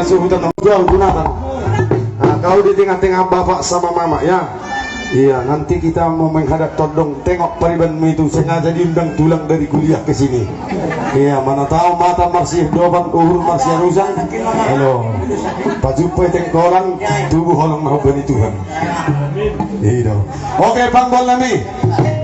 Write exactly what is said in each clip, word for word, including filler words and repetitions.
Suhutan, kau gunakan. Nah, kau di tengah-tengah bapak sama mama, ya. Iya, nanti kita mau menghadap todong. Tengok paribanmu itu, sengaja diundang tulang dari kuliah ke sini. Iya, mana tahu mata marsih doban, uhur marsih rusak. Halo. Pajupai tengkolang, tubuh holong mahubani Tuhan. Iya. Oke, panggol nami.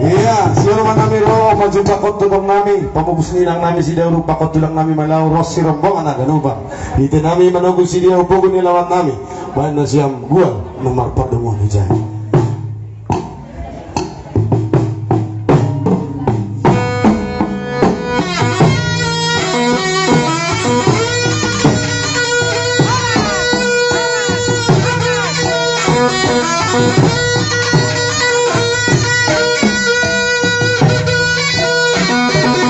Iya, siapa nami ro, maju pakot todong nami, pamupus ninang nami si Dauru, pakot tulang nami malau, ros si rombongan ada lubang. Ite nami manogu si dia upogu ni lawan nami. Baen nasiam gual nomor pardonguan hujai.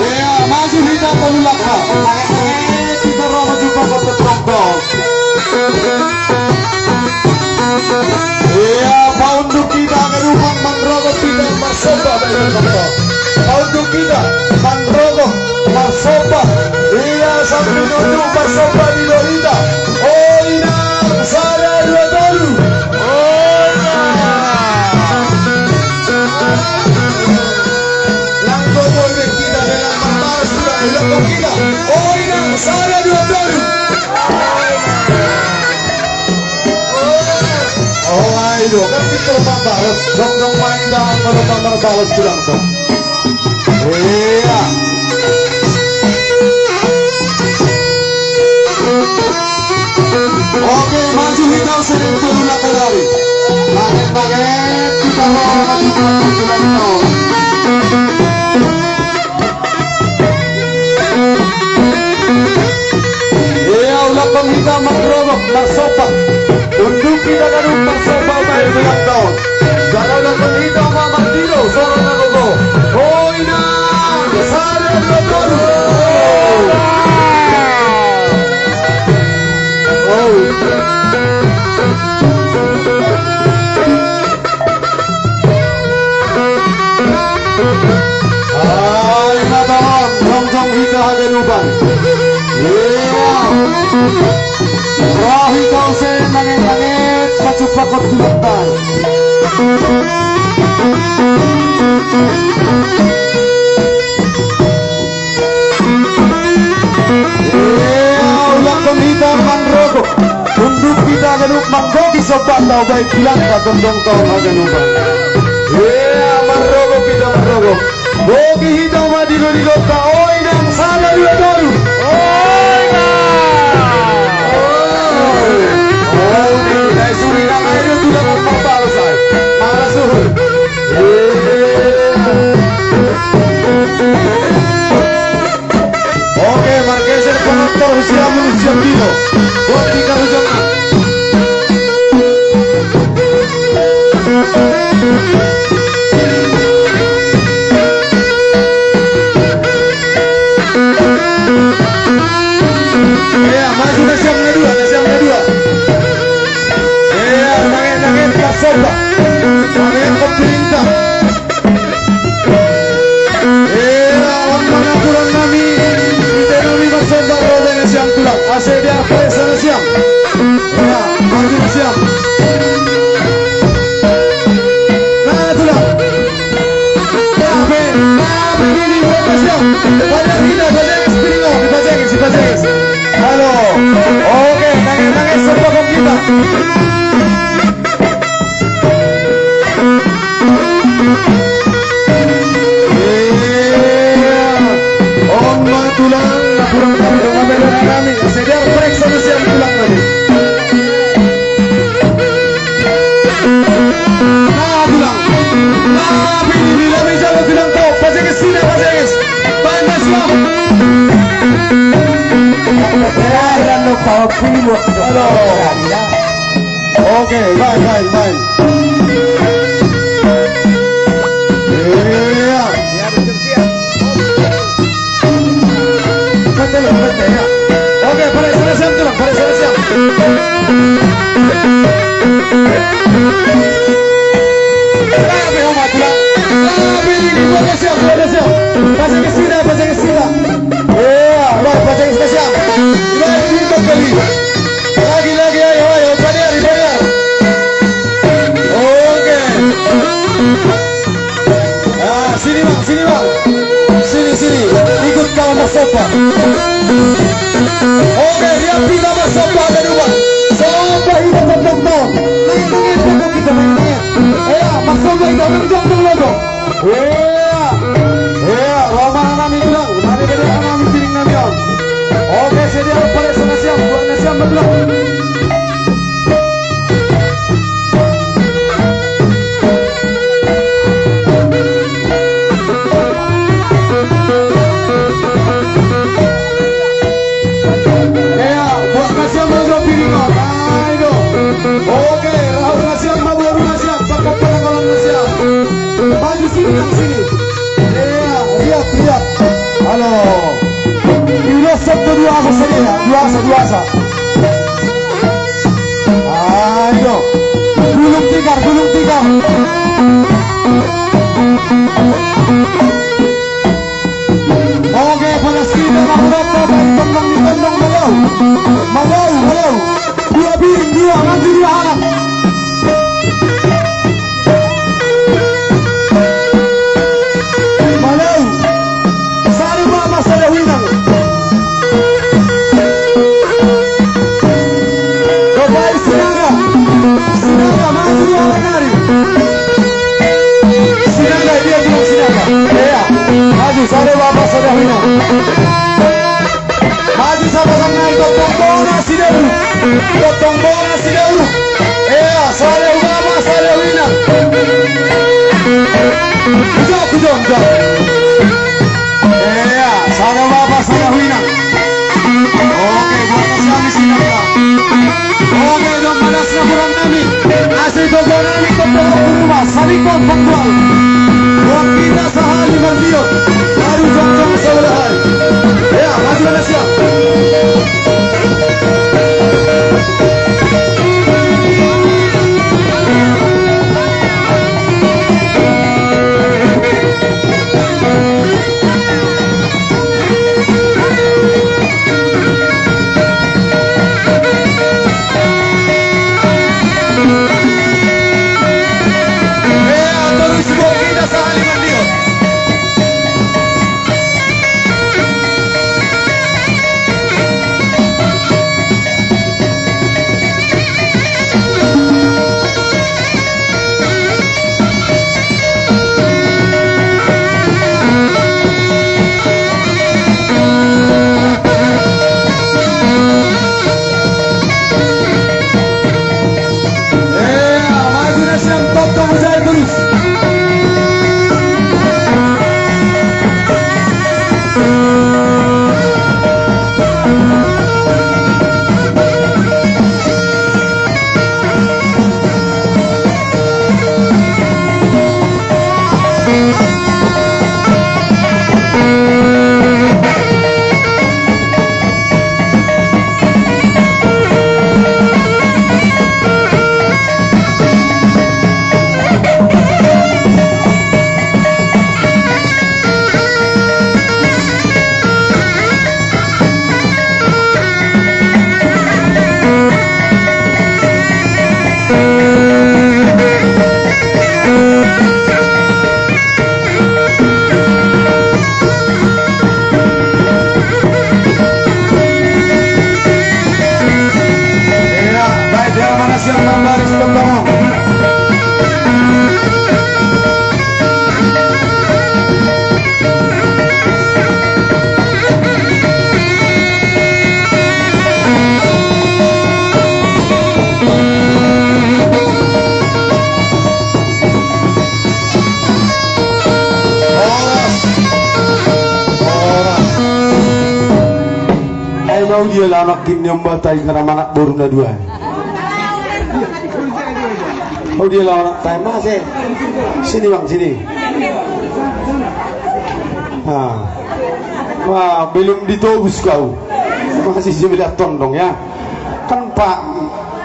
Iya, maju hita tolulak ha. Kita rogo jumpa kota Trompo. Iya, paunduk kita ke rumah manrogo kita marsomba dari Trompo. Paunduk kita manrogo marsomba. Iya, sambil nunduk marsomba di Lolita. Oh, inang, sada, dua, tolu. Oh, inang. Langkau boy band kita dengan marbalas tulang, langkau kita. Oh, inang, sada, dua, tolu. Oh, ayo, kan kita marbalas. Dong, dong, main dah, kalau marbalas tulang, dong. Iya. Oke, maju hita sering tolulak kadari. Maget-maget kita mau maju ke tulang tahun. Iya, ulak pangita mangrogok, marsomba. Unduk kita ganup marsomba, main tulang tahun. Jagalah pangita ma martiru, sorong na gogo. Oh, inang, sada, dua, tolu. Oh. Oh. Ai, mataon, jongjong hita haganupan. Iya. Rohi kau se manget-manget, pacu pakot tulak tan. Iya, ulak pangita manrogok. Unduk kita ganup manggogi sobat tau baik bilang ka tondong tau haganupan. Iya, manrogok kita manrogok. Bogi hita ma digo-digo ta, oh, inang, sada, dua, tolu. Oh, inang. Oh, oh, inang, suri nang ayo tulang mambalas ai. Malas suhur. Iya. Oke, margeser penonton siap, siap dino. Buat tiga hujangan. Iya, maju na siap na dua, na siap na dua. Iya, main, main, pasok, Pak. Main, pemerintah. Iya, on mana tulang nami, ite nami marsomba robe na siam tulang. Ase biar pres na siam. Iya, maju na siam. Nah, tulang. Nah, be, nah, be, ini buat na siam. Banyak hina, banyak es piringo, banyak es, banyak es. Halo. Oke, nangis, nangis, serba kita. Iya. On ma tulang, na kurang tahu dong, apa yang kami. Sediar periksa na siam tulang tadi. Nah, tulang. Nah, bini, bila meja lo tulang tau. Pajeges sida, pajeges. Panas, Bang. Beneran lo, Pak Opi, lo. Halo. Oke, baik, baik, baik. Iya. Betul, betul, ya. Oke, pada sana siap, tulang, pada sana siap. Rapi, Oma, tulang. Rapi, ini, buat siap, buat siap. Pajeges sida, pajeges sida. Iya, baik, pajeges siap. Baik, ini kembali. Sopa. Oke, riap hita marsopa, anak domba. Sopa hita tongtong. Nengeng, nengeng, kita nengeng. Ea, marsopa hita, nengeng, tongtong logo. Ea, ea, roha ma hanami tulang. Mari kita hanami piring nami on. Oke, sedia pare sana siap, buat na siap, tulang. Ea, buat na siap ma jo piring on. Ai do. Oke, rahut na siap ma, boru na siap, pakon pananggolan na siap. Maju sini, Kang, sini. Ea, riap, riap. Halo. Ilo satu dua asa sadia, dua asa, dua asa. Ayo. Gulung tikar, gulung tikar. Oke, panas kita, maaf, maaf, maaf, tendang, tendang, malau. Malau, malau. Dua piring, dua, nanti dua anak. Malau. Sada uba ma sada huinang. Dopai Sinaga. Sinaga, maju dua anak nari. Sinaga, dia juga Sinaga. Ea. Maju, sada uba ma sada huinang. Maju sama-sama, tongtong bona si Daud. Tongtong bona si Daud. Ea, sada uba ma sada huinang. Kujo, kujo, kujo. Ea, sada uba ma sada huinang. Oke, buat na siap di sini, ya. Oke, dong, panas na kurang nami. Asli toko nami, toko rumah, saling kompok tuang. Buat kita sahali marliot. Baru tongtong sabalahan. Ya, maju na siap. Horas. Horas. Ai mau dia lah anak kini, om batai karena anak boru na dua. Mau dia lah anak tai masih. Sini, Bang, sini. Nah. Wah, belum ditobus kau. Masih sebelah tondong ya. Kan Pak,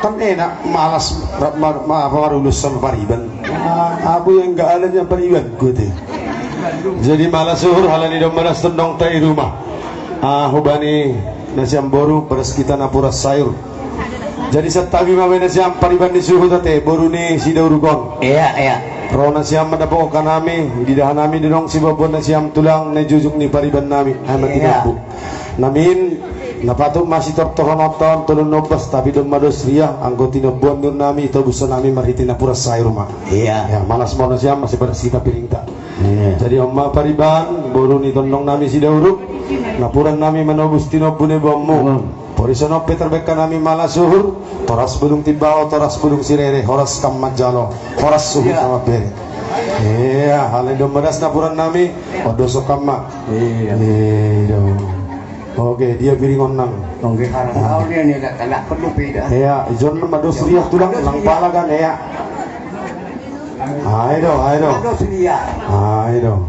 kan enak malas ma-, ma-, apa, marulus sama pariban. Ah, aku yang gak ada yang pariban, gue teh. Jadi malas suhut, halani dong malas tondong tai rumah. Ah, hubani na siam boru, beras kita na puras sayur. Jadi satabi ma be na siam pariban ni suhut ate, boru ni si Daurukon. Iya, iya. Ro nasiam madapok ka nami, ididahan nami didong sibabuan nasiam tulang na jujuk ni pariban nami. Ai mati. Iya. Namin, napatut masitortoron oton tulun nobas, tapi dong mados ria, anggo tinobuan nur nami, tobusan nami marhiti napuran sai ruma. Iya. Ya, malas mo nasiam, masih pada sita piringta. Iya. Jadi, on ma pariban, boru ni tondong nami Sidauruk, napuran nami manobus tinobu ni bomu. Hmm. Porisonon pe tarbekka nami mala suhur, toras bulung timbao, toras bulung sirere, horas kam manjalo, horas suhur. Iya. Sama bere. Iya, hal yang dombadas napuran nami, odo sokam ma. Iya. Iya. Oke, dia piring onang. Oke, karena tahu dia nih, nggak kena penuh beda. Iya, John mados ria tulang, mados nang ria. Pala kan, iya. Ai do, ai do. Mados ria. Ai do.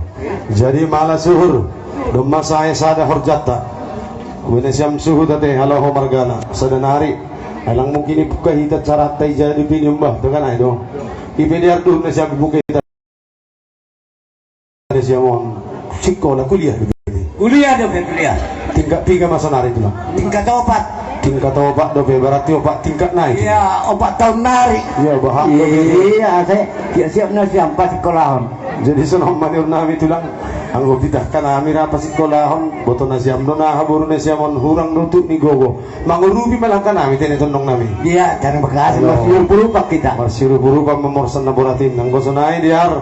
Jadi mala suhur, domma sae sada horjatta. Wena siam suhut ate haloho margana, sada nari. Alang mungkin ibuka hita carata ijadi pini umbah, tekan ai do. Ipe diardu na siam ibuka hita. Ada siam on. Sikola kuliah di sini. Kuliah do pe, kuliah. Tingkat tiga masa nari tulang. Tingkat opat. Tingkat opat do pe, berarti opat tingkat naik. Iya, opat tahun nari. Iya, bahak do pe. Iya, saya siap-siap na siam pas sekolahon. Jadi songon maniur nami tulang, anggo pitahkan nami ra pasikolahon, boto nasiam do na aha boru nasiam on hurang do tuk ni gogo. Mangurupi ma langka nami tene tondong nami. Iya, terima kasih. Halo. Marsiurup-urupan kita. Marsiurup-urupan mamorsan na boratin. Anggo sonai diar.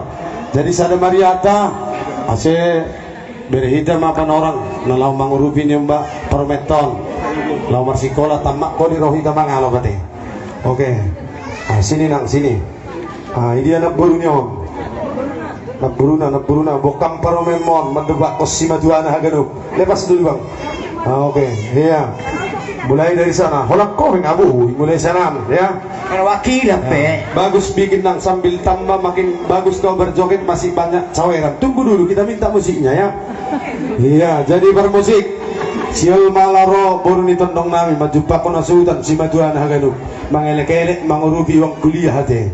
Jadi sada mariata, ase bere hita ma panorang, na lao mangurupi ni umba parumenton. Lao marsikola tammak ko di roh hita mangalo bate. Oke. Ah, sini nang, sini. Ah, ini dia namboru ni on. Namboruna, namboruna, bokam parumenmon, mandobakkon simatuana haganup. Lepas dulu, Bang. Ah, oke, iya. Mulai dari sana. Holan ko, abu, mulai sana, ya. Perwakilan pe. Bagus bikin nang sambil tambah makin bagus kau berjoget, masih banyak saweran. Tunggu dulu, kita minta musiknya, ya. Iya, jadi bermusik. Siol mala ro boru ni tondong nami, manjumpangkon hasuhuton simatuana haganup. Mangelek-elek mangurupi uang kuliah ate.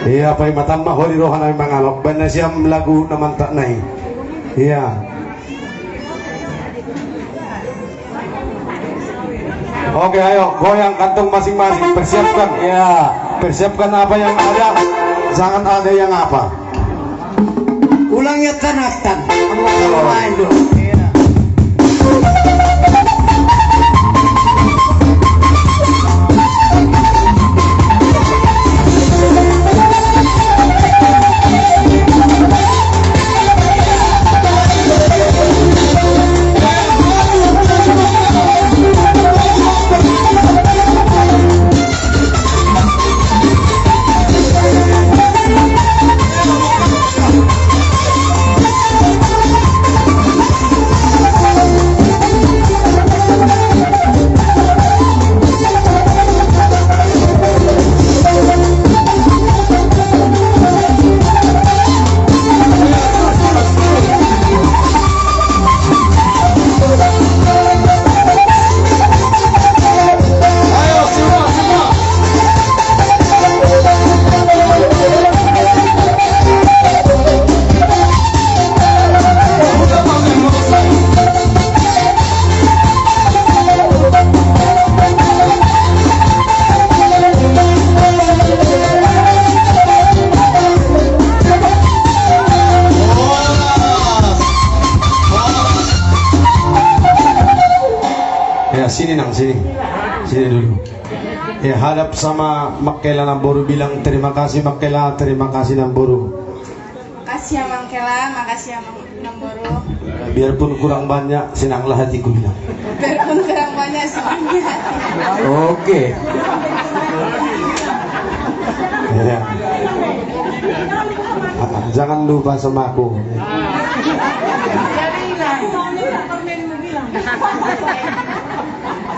Iya, pai matamma ho di roha nami mangalop. Baen nasiam lagu na mantap nai. Iya. Oke, ayo, goyang kantong masing-masing. Persiapkan. Iya. Persiapkan apa yang ada. Jangan ada yang apa. Ulang ya, tanatan. Kamu main dulu. Iya. Ya, sini nang, sini. Sini dulu. Ya, hadap sama Makkela namboru, bilang terima kasih Makkela, terima kasih namboru. Makasih ya Makkela, makasih ya Mang-, namboru. Biarpun kurang banyak, senanglah hatiku, bilang. Biarpun kurang banyak, senangnya hati. Oke. Ya. Ah, jangan lupa sama aku.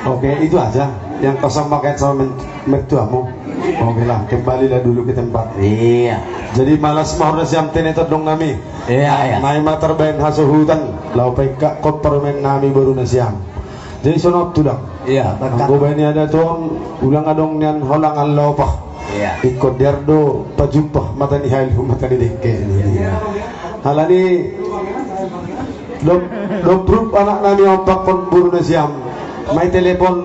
Oke, itu aja yang kau sampaikan sama men-, mertuamu. Oke lah, kembalilah dulu ke tempat. Iya. Jadi malas ma hurang siam tene tondong nami. Iya, iya. Nai ma tarbaen hasuhuton, laho paingkakkon parumaen nami boru nasiam. Jadi songon on tulang. Iya, anggo baen ni adat on, ulang adong nian holangan lopah. Iya. Ingkon dear do pajumpah mata ni hail hu mata ni dengke. Iya. Alani dob, dob rup anak nami ompakkon boru nasiam. Mai telepon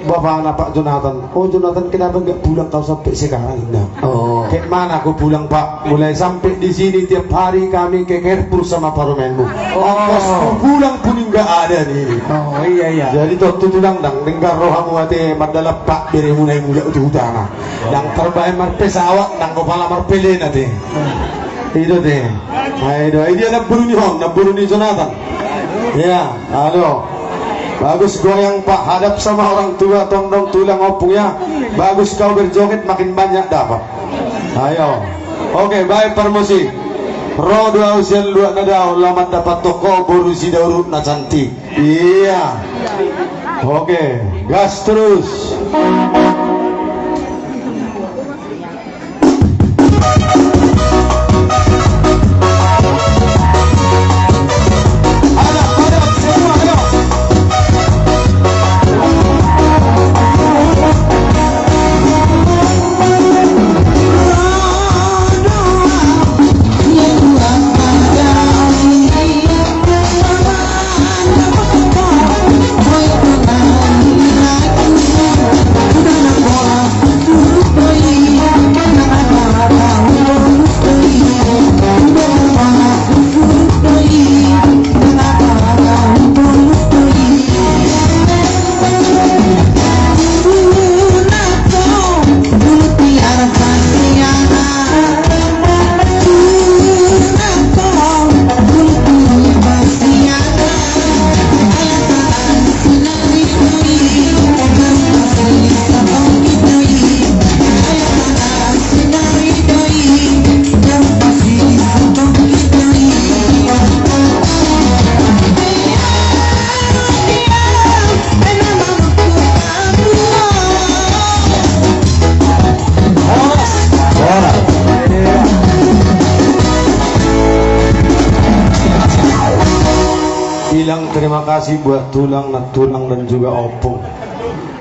bapana Pak Jonathan. "Oh, Jonathan, kenapa nggak pulang kau sampai sekarang?" Nah. Oh. Mana aku pulang, Pak? Mulai sampai di sini tiap hari kami ke Carrefour sama parumenmu. Oh. Ongkosku pulang pun nggak ada nih. Oh, iya, iya. Jadi toh tu tulang dang, dengar rohamu ate mandalap, Pak, bere mulai mulak tu utana. Dang terbaik marpesawat, dang kepala marpelena te. Itu te. Ayo, dia nak buruni hon, nak buruni Jonathan. Ya, halo. Bagus goyang, Pak, hadap sama orang tua, tondong tulang opung ya. Bagus kau berjoget, makin banyak dapat. Ayo. Oke, baik, permisi. Ro dua usian luak nadau, lamat dapat toko, boru si Daurut na cantik. Iya. Oke, gas terus. Bilang terima kasih buat tulang, tulang dan juga opung.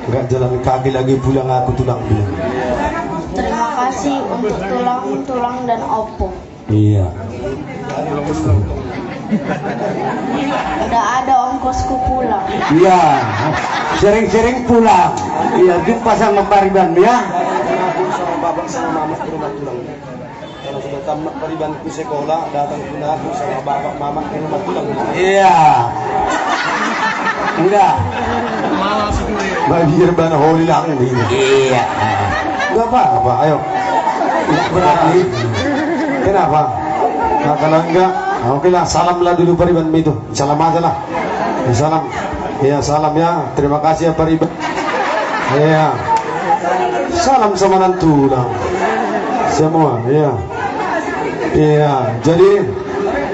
Nggak jalan kaki lagi pulang aku, tulang bilang. Terima kasih untuk tulang, tulang dan opung. Iya. Udah ada ongkosku pulang. Iya. Sering-sering pulang. Iya, jumpa sama pariban ya. Sama babak sama mamak ke rumah tulang. Kalau sudah tamat paribanku sekolah, datang pun aku sama babak mamak ke rumah tulang. Iya. Enggak. Bagi reban holi lang ini. Iya. Enggak apa-apa, ayo. Berarti kenapa? Nah, kalau enggak, nah, oke lah, salam lah dulu pariban itu. Salam aja lah. Ya, salam. Ya, salam ya. Terima kasih ya pariban. Iya. Salam sama nantulang. Semua, iya. Iya, jadi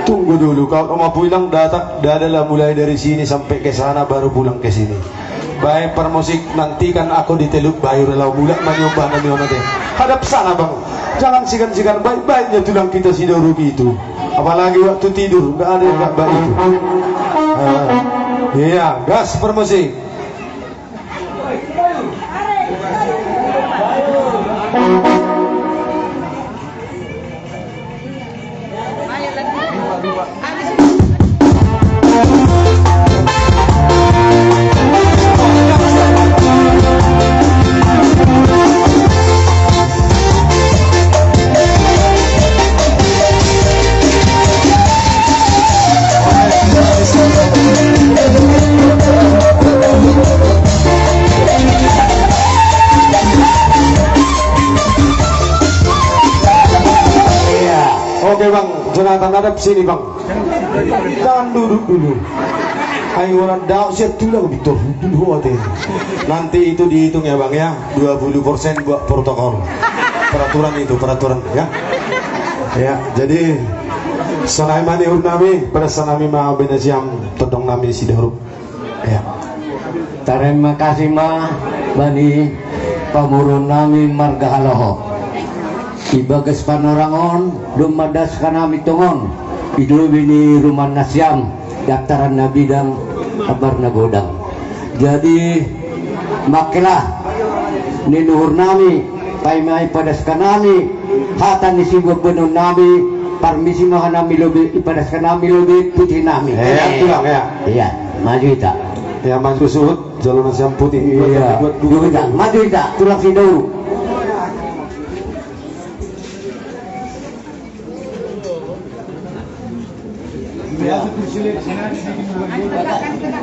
tunggu dulu. Kalau kamu pulang, data, dadalah mulai dari sini sampai ke sana, baru pulang ke sini. Baik, permusik, nantikan aku di Teluk Bayu, lalu mulak manyoba nami onate. Hadap sana, Bang. Jangan sikan-sikan, baik-baiknya tulang kita si Dorubi itu. Apalagi waktu tidur, nggak ada yang nggak baik itu. Ah, iya, gas permusik. Iya. Oke, Bang, Jonathan, hadap sini, Bang. Jangan duduk dulu. Ayo, orang daun siap tulang, Victor. Duduk, hati. Nanti itu dihitung ya, Bang, ya. Dua puluh persen buat protokol. Peraturan itu, peraturan, ya. Ya, jadi, sanai mani hurnami, pada sanami ma benesiam todong nami si Dorubi. Ya. Tarima kasih ma bani pamurun nami marga Haloho. Ibagas panorangon, dumadas kanami tongon. Idubi ni rumah nasiam, daftaran na bidang, abar na godang. Jadi, makelah, ni nuhur nami, paima ipadas kanami, hata ni sibuat benun nami, parmisi ma hanami lobi, ipadas kanami lobi, putih nami. Eh, tulang, ya. Iya, maju ita. Ya, maju suhut, jalur nasi yang putih. Iya. Buat, buat, buat, buat. Maju ita, tulang si Daurut.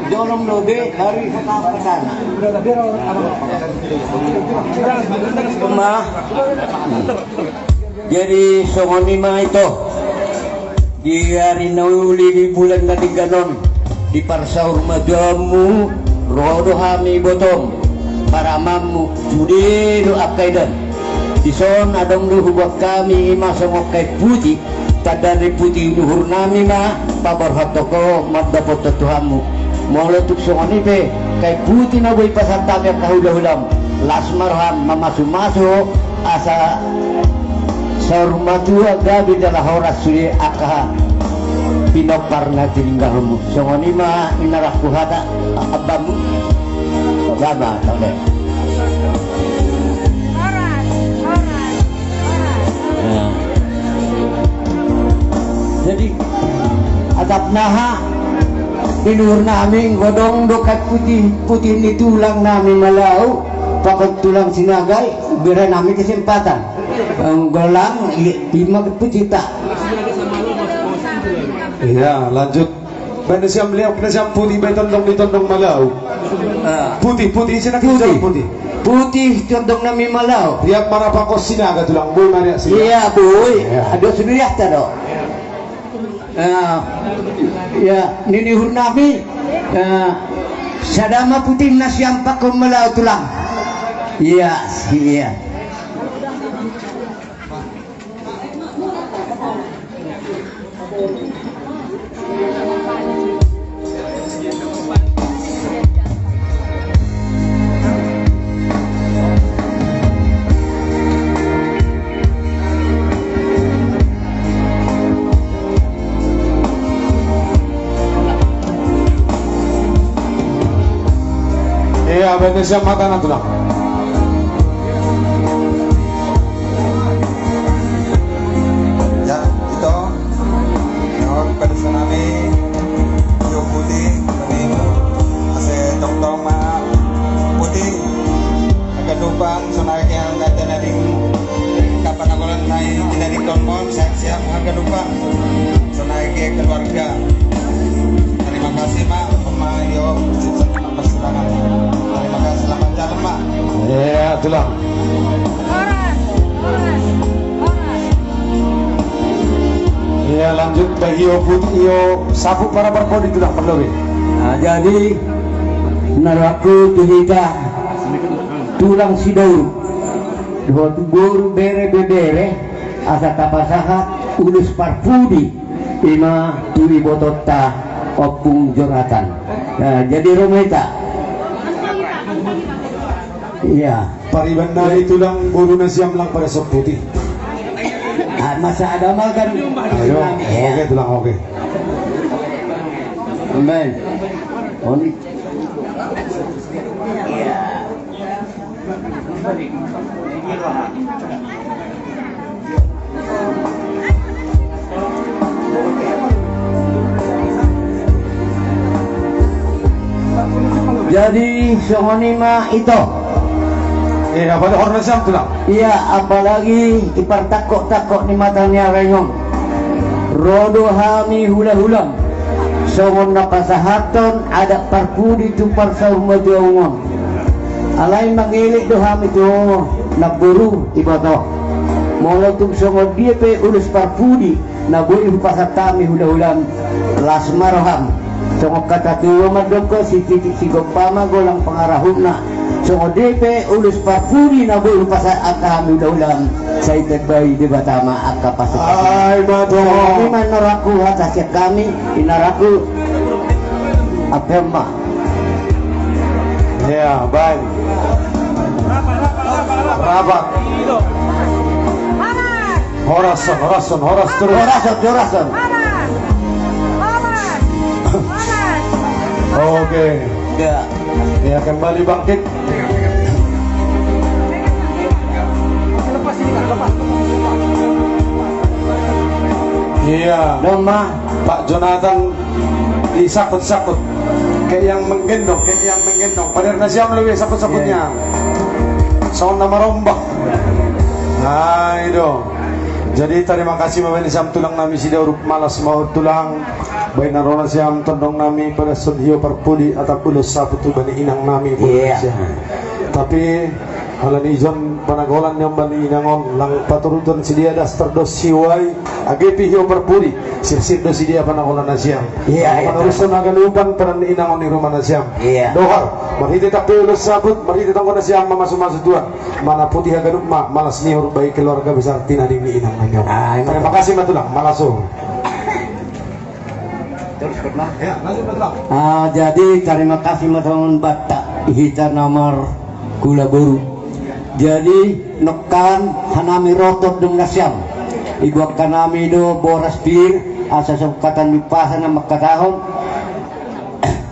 Jolong dobe dari kota Petana. Ma. Jadi songon i ma ito. Di ari na uli di bulan na denggan on, di parsaur matua hamu, ro do hami ibotom, paramanmu, sude do angka idaon. Dison adong do hubuat hami i ma songon kain puti, tanda ni puti ni uhurnami ma paborhathon ho mandapothon tu hamu. Molo tung songon i pe, kain puti na boi pasahat hami angka hulahulam, las ma roham mamasumasu asa saur matua gabe jala horas sude angka pinompar na tininggalhonmu. Songon i ma inarangku hata, a-, ambamu. Baba, tole. Horas, horas, horas. Nah. Jadi, atap naha, di uhurnami godang do kain puti, puti ni tulangnami Malau, pakon tulang Sinaga i, bere nami kesempatan. Em, golang, i-, ima puti ta. Iya, lanjut. Baen nasiam liak, nasiam puti, baen tondong ni tondong Malau. Ah. Puti, puti, ise na puti. Puti. Puti, tondongnami Malau. Liak marapakon Sinaga tulang, boi ma liak Sinaga. Iya, boi. Iya. Ado sude liakta do. Ah, iya, ni uhurnami. Ah, sada ma puti nasiam pakon Malau tulang. Iya, iya. Iya, baen nasiam hata na tulang. Ya, ito. Dohot padusanami, Tio Puti, mending ase tongtong ma Puti. Haganupan, sonai ke angka na denggan, angka panakolan na i, na denggan on, siap-siap haganupan. Sonai ke keluarga. Terima kasih, Mak. Oma, yo, selamat bersemangat. Terima kasih, selamat jalan, Mak. Iya, tulang. Horas, horas, horas. Iya, lanjut, Bah Io Puti, Io sapu para parpudi tulang, parlobei. Nah, jadi, na rohangku tu hita tulang Sidauru dohot boru, bere, bebere, asa tapasahat ulos parpudi, ima tu ibotonta Ompung Jonatan. Nah, jadi ro ma hita. Iya. Pariban nami tulang, boru nasiam Lang Pareso Puti. Ah, masa ada makan. Ayo, iya. Oke, tulang, oke. Amin. Oni. Jadi, songon i ma ito. Eh, apa do horna siam tulang? Iya, apalagi i partangkok-tangkok ni mata ni areng on. Ro do hami hulahulam songon na pasahathon adat parpudi tu parsaur matua on. Alai mangelek do hami tu namboru, iboto. Molo tung songon dia pe ulos parpudi na boi hupasahat hami hulahulam, las ma roham. Songon hata tuo mandok, sititik sigompa ma golang pangarahutna. Songon dia pe ulos parpudi na boi hupasahat angka hami hulahulam, sai ditambai Debata ma angka pasupasu. Ai ma tutu. Songon i ma inarangku hata sian hami, inarangku. Ampe ma. Iya, baik. Rapat. Horas on, horas on, horas terus. Horas on, horas on. Oke. Ya. Ya, kembali bangkit. Iya. Dong, Ma. Pak Jonathan disakut-sakut. Kayak yang menggendong, kayak yang menggendong. Pader nasiam lebih sakut-sakutnya. Iya. Sound nama rombak. Nah, itu. Jadi tarima kasih ma baen nasiam tulang nami sida, uruk malas ma on tulang. Baen na ro nasiam tondong nami pada son hio parpudi atap ulos saput tu bani inang nami. Iya. Tapi ala ni jon panagolan ni on bani inang on, lang paturuton sidea das tardos siwai. Age pe hio parpudi, sirsir do sidea panagolan nasiam. Iya, iya. Manaruson haganupan padan ni inang on i rumah nasiam. Iya. Dohar, marhite tapei ulos saput, marhite tonggo nasiam mamasu-masu Tuhan. Mana putih haganup ma, malas ni on baen keluarga besar tinading ni inang nami on. Ai, terima kasih ma tulang, malas on. Terus pernah? Ya, lanjut ma tulang. Ah, jadi tarima kasih ma songon banta hita na marhula boru. Jadi nongkan hanami ro tondong nasiam. Iboan hanami do boras pir, asa songkatan ni pasa na mangkatahon.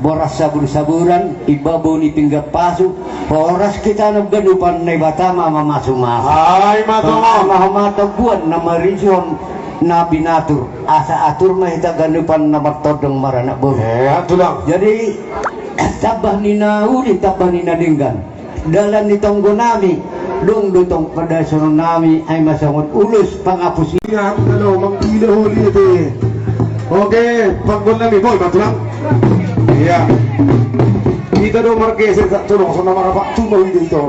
Boras sabur-saburan, i babou ni pinggan pasu, horas hita na ganupan Naibata ma mamasu-masu. Ai ma tongon. Tongon ma homa tombuan na marisihon na binatur, asa atur ma hita ganupan na martondong maranak boru. Eh, tulang. Jadi tambah ni na uli, tambah ni na denggan. Dalan ni tonggo nami, dung do tong padasonon nami, ai ma songon ulos pangapus. Iya, halo, manggila holi ate. Oke, panggual nami, boi ma tulang. Iya. Hita do margeser, tak tolong, sona marapak tu mau ide itu.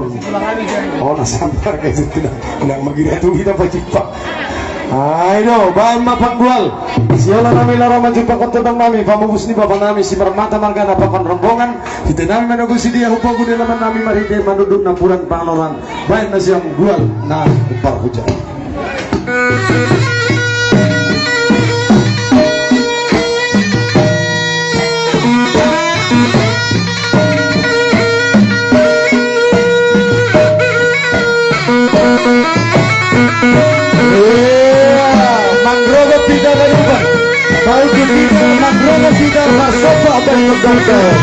Oh, na sambar geser tulang. Nang magira tu hita pacipak. Ai do, baen ma panggual. Siola nami laro manjumpa tondong nami, pamupus ni bapa nami, si Marmata margana pakon rombongan. Hita nami manogu sidea hupogu di alaman nami marhite manunduk napuran pangaluaran. Baen nasiam gual na parhujang. Iya, mangrogot hita ganupan. Bau hita mangrogot hita marsombah bani tondong.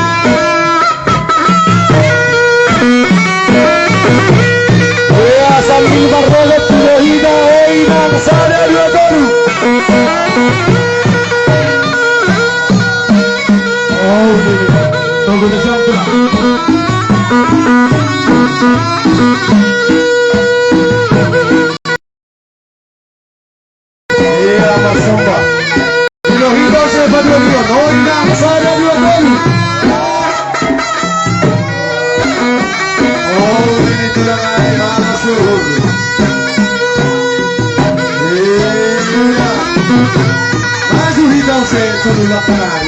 Iya, sambil marrogot tu do hita, oi nang sada dua tolu. Oh, ini. Tunggu di sana. Iya, marsombah. Di do hita ose paduahon, oi nang sada dua tolu. Oh, ini tulang ai, mana suhun. Iya. Maju hita ose, tulang ai.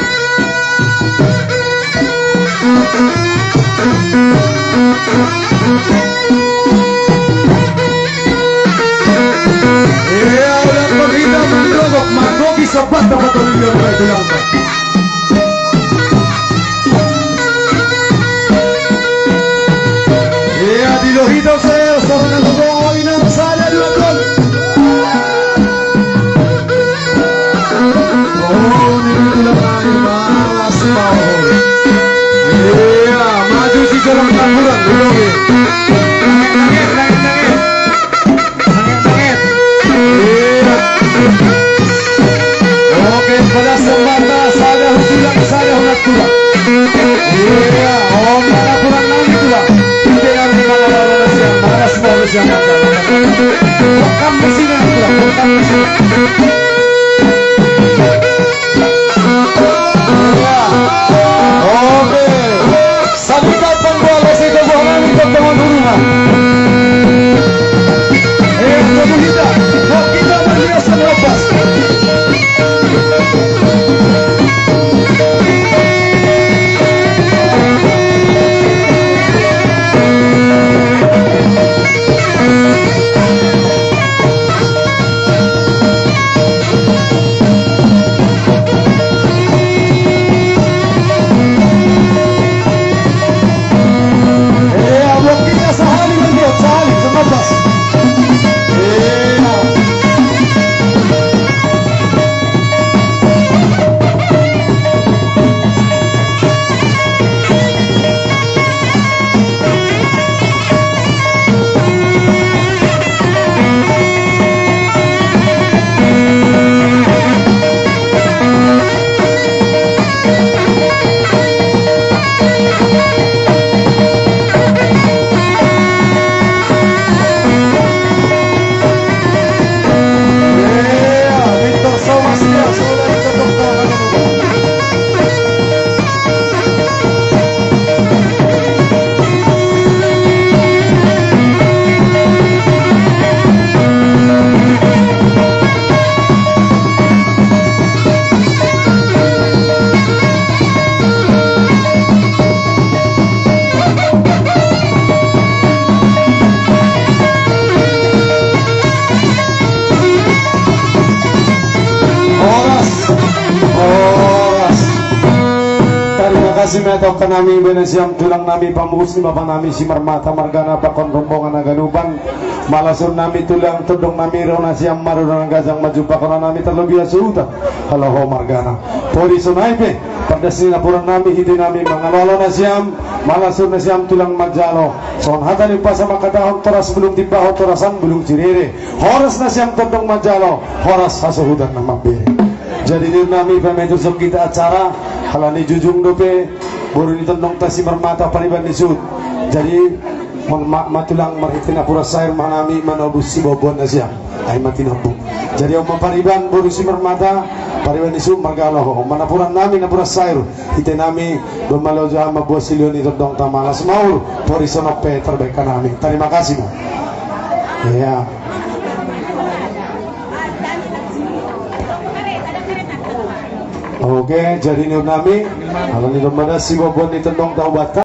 Iya, ulang pagita mendorong, manogi sebat dapat oleh dia mulai bilang. Iya, di lo hita ose, ose na lo, oi nang sada dua tolu. Oh, ini tulang ai, malas mau. Iya, maju si jalan tamburan, dulu. Nangit, nangit, nangit, nangit. Nangit, nangit. Iya. Oke, Simataukan nami bae nasiam tulang nami pamupus ni bapa nami si Marmata margana pakon rombongan na ganupan. Malasur nami tulang tondong nami ro nasiam marurang gajang maju pakon nami terlebih asuhutan. Halo ho margana. Pori sonai pe. Pardas ni napuran nami hiti nami mangalo-alo nasiam. Malasur nasiam tulang manjalo. Songon hata ni umpasa mangkatahon toras bulung timbahon torasan bulung cirere. Horas nasiam tondong manjalo. Horas hasuhutan na mambere. Jadi niur nami pemain tusuk kita acara. Halani jujung dope. Boru ni tondong ta si Marmata pariban ni suhut. Jadi matulang marhite napuran sair ma nami manobus siboboan nasiam. Ai ma tinobus. Jadi on ma pariban boru si Marmata pariban ni suhut margalo ho. On ma napuran nami napuran sair. Hite nami do maloja ma buat silio ni tondong ta malas maur. Pori sonop pe terbaik ka nami. Terima kasih ma. Iya. Oke, jadi niur nami. Kalau ni domba dasi boboan ni tondong ta ubat.